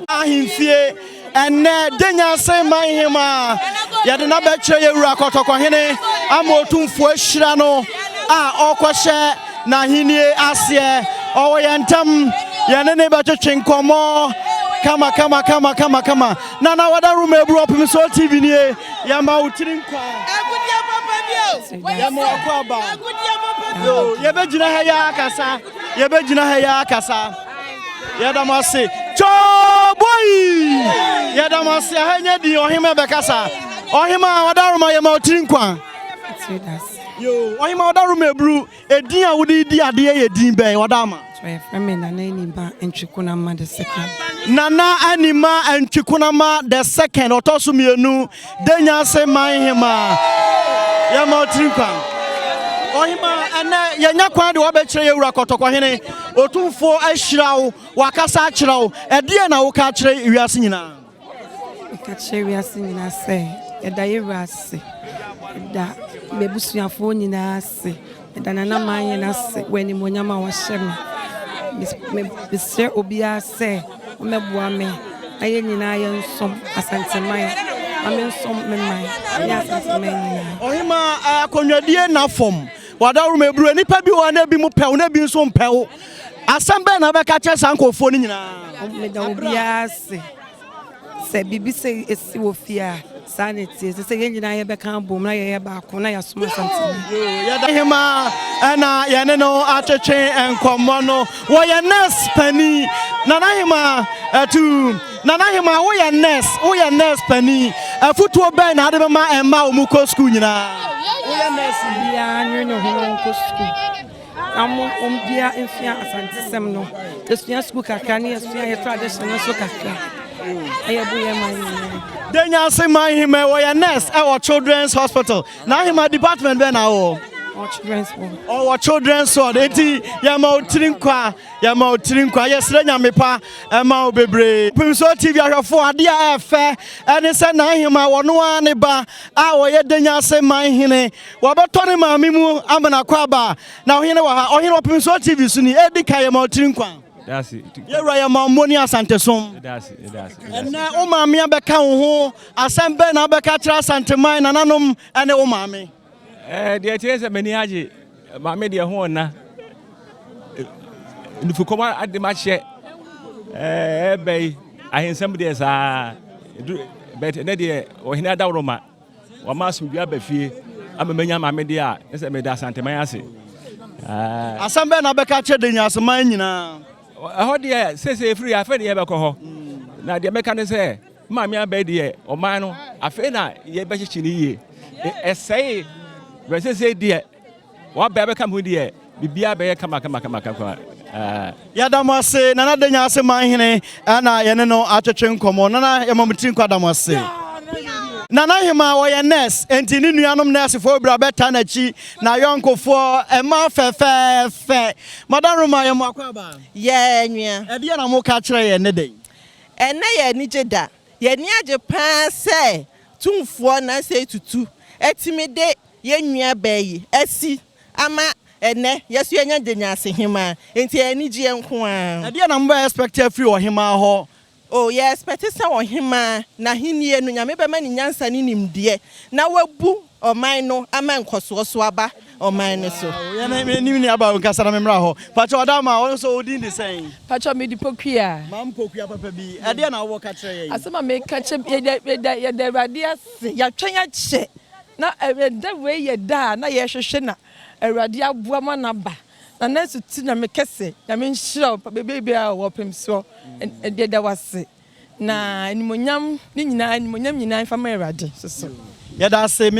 Ahemfie ɛnnɛ Denya ase man hema yɛde no abɛkyerɛ yɛ wura Kɔtɔkɔhene ama Otumfoɔ ahyira no a ɔrekɔhyɛ n'ahennie aseɛ. Ɔwɔ yɛn ntam, yɛne ne bɛtwetwe nkɔmmɔ kama kama kama kama kama. Nana wada room eburu ɔpem so TV nie, yɛma wo tiri nkwa. Yɛma wakɔ aba. Yo, yɛbɛgyina ha yɛ akasa. Yɛbɛgyina ha yɛ akasa. Yɛda mo ase. Choboi! Yɛda mo ase. Aha nyɛ din ɔhema bɛkasa. Ɔhema wada room yɛma wo tiri nkwa. Yo, ɔhema wada room eburu. Edin a wode di adeɛ yɛ din bɛn wada ama? Yɛfrɛ me Nana Anima Ntwikunama the Second. Nana Anima Ntwikunama the Second, ɔtɔ so mmienu, Denya ase man hema. Yɛma ɔtiri nkwa. Ɔhema, ɛnɛ yɛnya kwan de wɔbɛkyerɛ yɛwura Kɔtɔkɔhene. Otumfoɔ ahyira wo, wakasa akyerɛ wo. Ɛdeɛ na woka akyerɛ wiase nyinaa? Meka kyerɛ wiase nyinaa sɛ yɛda yɛwura ase, yɛda m'abusuafoɔ nyinaa ase, yɛda Nana man yɛn ase wɔ animuonyam a wɔahyɛ me. Mesrɛ obiara sɛ wɔmmɛboa me na yɛn nyinaa yɛnsom Asanteman, na mensom me man ne Asanteman nyinaa. Ɔhema, akonnwadie na fam wadaworo ma eburu nipa bi wɔ na ebi mu pɛw na ebi nso mpɛw. Asɛm bɛn na wobɛka kyerɛ saa nkurɔfoɔ no nyinaa? Meda obiara ase sɛ biribi sɛ esi wɔ fie a saa na ɛtie sɛ yɛn nyinaa yɛbɛka abom na yɛyɛ baako na yɛasom Asanteman. Yɛda hema ɛna yɛne no atwetwe nkɔmmɔ no. Wɔyɛ nurse pani. Nana hema atu. Nana hema, woyɛ nurse pani. Afotuo bɛn na ade bɛma ɛmma a wɔn kɔ sukuu nyinaa? Woyɛ nurse. Biara nwene ne ho na wɔnkɔ sukuu na mo obiara nsua Asantesɛm no. Yɛsua sukuu kakra ne yɛsua yɛ tradition no nso kakra, ɛyɛ bo yɛ man nyinaa. Denya ase man hema, wɔyɛ nurse ɛwɔ Children's Hospital. Na hema, department bɛn na wɔ? Ɔ children's ward. Ɔwɔ children's ward, enti yɛma wo tiri nkwa, yɛma wo tiri nkwa. Yɛsrɛ Nyame pa ɛma wo bebree. Pimso TV ahwɛfoɔ, adeɛ a ɛfɛ ɛne sɛ n'ahema wɔno ara ne ba a wɔyɛ Denya ase man hene wɔbɛtɔ ne maame mu ama n'akɔ aba na ɔhene wɔ ha. Ɔhene, wɔ Pimso TV so ni, ɛdi ka yɛma wo tiri nkwa. Dase. Yɛwura, yɛma mmɔ ne Asantesom. Dase, dase. Ɛnɛ wo maame abɛka wo ho. Asɛm bɛn na abɛka kyerɛ Asanteman nananom ɛne wo maame? Deɛ kyerɛ sɛ m'ani agye. Maame deɛ ho ɔna. Nufukɔm ade ma hyɛ. Ɛbɛ yi ahensɛm deɛ saa. But ɛnɛ deɛ ɔhene adaworo ma. Wama asomdwe aba fie. Ama manya maame deɛ a, ɛsɛ meda Asanteman ase. Asɛm bɛn na abɛka kyerɛ Denyaseman nyinaa? Ɛhɔ deɛ sese efiri afei ne yɛbɛkɔ hɔ. Na deɛ mɛka ne sɛ maame abɛ deɛ ɔman no afei na yɛbɛkyekye ne yie. Ɛsɛe bɛ sese deɛ wabɛ abɛka mu deɛ biribiara bɛyɛ kama kama kama kama. Yɛda mo ase. Nana Denya ase manhene ɛna yɛne no atwetwe nkɔmmɔ. Nana, yɛma mo tiri nkwa, da mo ase. Nana hema wɔyɛ nurse, enti ne nuanom nursefoɔ bebree abɛta n'akyi na yɔnkofoɔ ɛma fɛfɛɛfɛ. Madam Roma, yɛ mo akɔ aba. Yɛ nua. Ɛdeɛ na moka kyerɛ yɛn ne den? Ɛnɛ yɛ anigye da. Yɛni agye paa sɛ Tumfoɔ Nansa Tutu ɛtumi de yɛn nua bɛɛ yi asi ama ɛnɛ yɛso yɛnya Denyaase hema, nti anigyeɛ nko ara. Ɛdeɛ na mobɛ expect afiri ɔhemaa hɔ? O, yɛ expect sɛ ɔhemaa n'ahennie no, Nyame bɛma ne nyansa ne nimdeɛ na wabu ɔman no ama nkɔsoɔ so aba ɔman no so. Yɛne nim ne aba nkasa na memmra hɔ. Pakyɛ, ɔda ma ɔno nso, wodin de sɛn? Pakyɛ, mede Pokua. Ma Mpokua papa bi, ɛdeɛ na wowɔ ka kyerɛ yɛn? Asɛm a meka kyɛ, yɛda Awurade ase. Yɛatwɛn akyɛ na ɛda wei yɛ da a na yɛhwehwɛ na Awurade aboa ma naba na nanso ti Nyame kɛse. Nyame nhyira wo bebree a wɔ pem soɔ. Yɛda wase na animonyam ne nyinaa, animonyam nyinaa mfa ma Awurade soso. Yɛda ase.